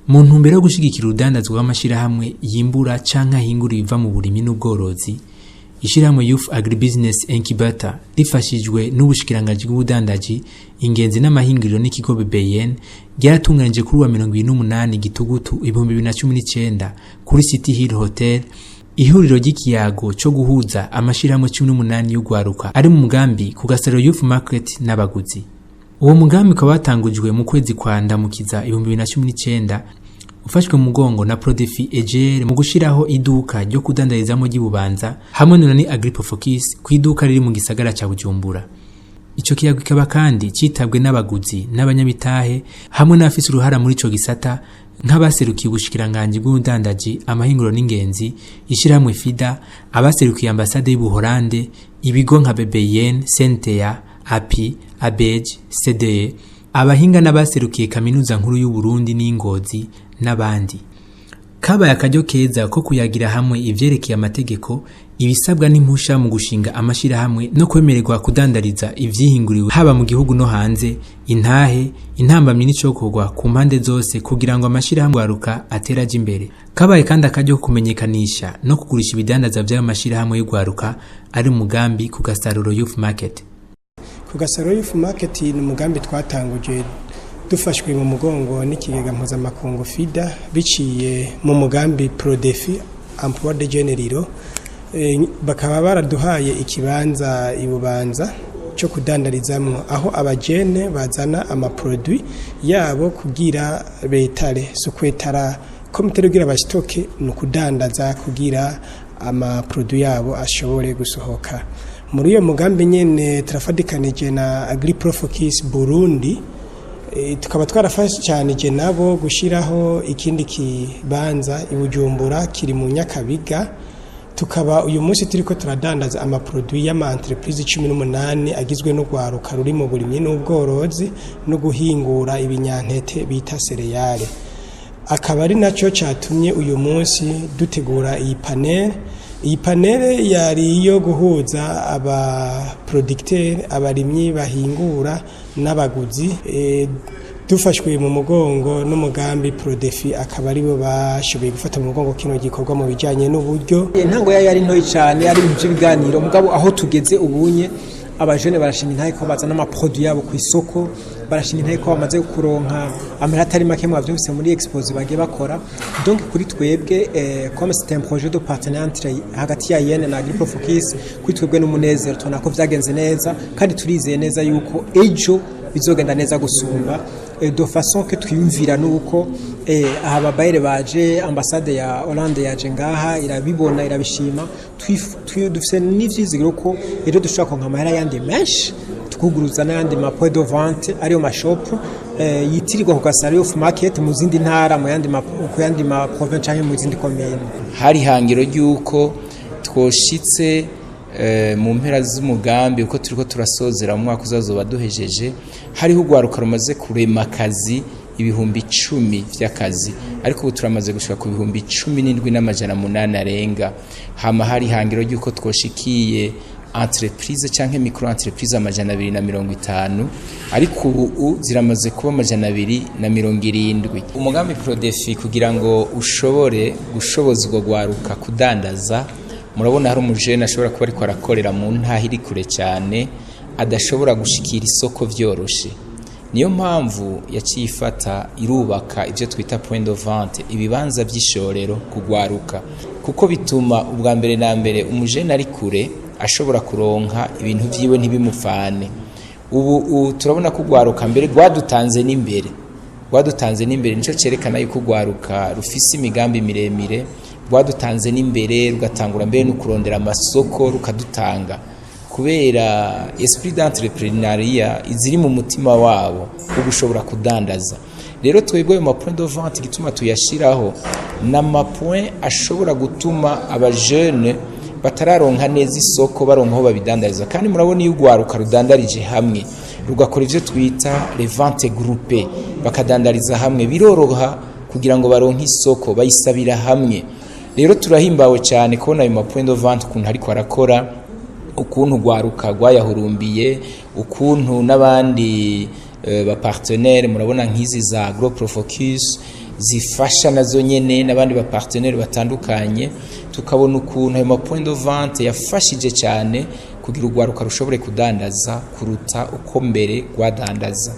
Mu ntumbero yo gushigikira urudandazwa rw'amashirahamwe yimbura canke ahingura ibiva mu burimyi n'ubworozi, ishirahamwe Youth Agribusiness Incubator rifashijwe n'ubushikiranganji bw'ubudandaji, ingenzi n'amahinguriro n'ikigo BBN ryaratunganije kuri wa 28 Gitugutu 2019 kuri City Hill Hotel ihuriro ry'ikiyago co guhuza amashirahamwe 18 y'ugwaruka ari mu mugambi ku Gasaro Youth Market n'abaguzi. Uwo mugambi ukaba watangujwe mu kwezi kwa Ndamukiza 2019, ufashwe mu mugongo na Prodefi EGR mu gushiraho iduka ryo kudandarizamo ry'Ibubanza hamwe na ni Agriprofocus ku iduka riri mu gisagara ca Bujumbura. Ico kiyago kikaba kandi citabwe n'abaguzi n'abanyamitahe hamwe n'abafise uruhara muri ico gisata, nk'abaserukiye ubushikiranganji bw'ubudandaji, amahinguriro n'ingenzi, ishirahamwe FIDA, abaserukiye ambasade y'Ubuholande, ibigo nka BBN, CNTA, API, ABEJ, CDE, abahinga n'abaserukiye Kaminuza Nkuru y'u Burundi n'Ingozi n'abandi. Kabaye akaryo keza ko kuyagira hamwe ivyerekeye amategeko, ibisabwa n'impusha mu gushinga amashirahamwe no kwemererwa kudandariza ivyihinguriwe haba mu gihugu no hanze, intahe, intambamyi n'icokorwa ku mpande zose kugira ngo amashirahamwe y'ugwaruka atere aja imbere. Kabaye kandi akaryo ko kumenyekanisha no kugurisha ibidandaza vy'ayo mashirahamwe y'ugwaruka ari mu mugambi ku Gasaruro Youth Market. Ku Gasaro Youth Market ni umugambi twatanguje dufashwe mu mugongo n'ikigega mpuzamakungu FIDA biciye mu mugambi Prodefi Emploi de Jeunes Ruraux. Bakaba baraduhaye ikibanza ibubanza cyo kudandarizamwo, aho abajene bazana amaproduit yabo kugira betare. So kwetara komite kugira bashitoke ni ukudandaza kugira amaproduit yabo ashobore gusohoka. Muri iyo mugambi nyene turafadikanije na Agriprofocus Burundi, tukaba twarafashanije nabo gushyiraho ikindi kibanza i Bujumbura kiri mu Nyakabiga. Tukaba uyu munsi turiko turadandaza amaproduit y'ama entreprise 18 agizwe n'urwaruka ruri mu burimyi n'ubworozi no guhingura ibinyantete bita céréales. Akaba ari nacyo cyatumye uyu munsi dutegura iyi panel. Iyi panel yari iyo guhuza abaproducteur, abarimyi bahingura n'abaguzi, dufashwe mu mugongo n'umugambi Prodefi, akaba aribo bashoboye gufata mu mugongo kino gikorwa mu bijyanye n'uburyo. Intango yayo yari ntoyi cyane, ari ibintu by'ibiganiro, mugabo aho tugeze ubunye abajene barashinga intahe ko bazana amaproduit yabo ku isoko, barashinga intahe ko bamaze kuronka amahera atari make mwavyumvise muri exposé bagiye bakora. Donc kuri twebwe, comme c'est un projet de partenariat entre hagati ya YEN na Agriprofocus, kuri twebwe n'umunezero, tubona ko vyagenze neza kandi turizeye neza yuko ejo bizogenda neza gusumba, de façon que twiyumvira nuko aha babayere baje, ambassade ya Hollande yaje ngaha irabibona, irabishima. Dufise n'ivyizigiro ko ejo dushobora kuronka amahera yandi menshi, tukuguruza n'ayandi ma point de vente, ariyo ma shop yitirirwa ku Gasaro Youth Market mu zindi ntara, mu yandi ma ku yandi ma province canke mu zindi commune. Hari ihangiro ry'uko twoshitse mu mpera z'umugambi, uko turiko turasozera mu mwaka uzazoba duhejeje, hariho urwaruka rumaze kurema akazi, 10.000 vy'akazi, ariko ubu turamaze gushika ku 17.800 arenga. Hama hari ihangiro ry'uko twoshikiye entreprise canke micro entreprise 250, ariko ubu ziramaze kuba 270. Umugambi Prodefi, kugira ngo ushobore gushoboza urwo rwaruka kudandaza, murabona hari umujene ashobora kuba ariko arakorera mu ntaha iri kure cyane, adashobora gushikira isoko vyoroshe. Niyo mpamvu yaciye ifata irubaka ibyo twita point de vente, ibibanza by'ishorero kugwaruka, kuko bituma ubwa mbere na mbere umujene ari kure ashobora kuronka ibintu vyiwe ntibimufane. Ubu turabona ko ugwaruka mbere rwadutanze n'imbere, rwadutanze n'imbere. Nico cerekana yuko ugwaruka rufise imigambi miremire. Rwadutanze n'imbere, rugatangura mbere no kurondera amasoko, rukadutanga kubera esprit d'entrepreneuriat iziri mu mutima wabo wo gushobora kudandaza. Rero twebwe ayo ma point de vente gituma tuyashiraho n'ama point ashobora gutuma abajene batararonka neza isoko baronka aho babidandariza. Kandi murabona iyo ugwaruka rudandarije hamwe, rugakora ivyo twita les ventes groupées, bakadandariza hamwe, biroroha kugira ngo baronke isoko, bayisabira hamwe. Rero turahimbawe cyane kubona ayo ma point de vente ukuntu ariko arakora, ukuntu rwaruka rwayahurumbiye, ukuntu n'abandi ba partenaire, murabona nk'izi za Agro Profocus. zifasha nazo nyene n'abandi ba partenaires batandukanye, tukabona ukuntu ayo ma point de vente yafashije cyane kugira urwaruka rushobore kudandaza kuruta uko mbere rwadandaza.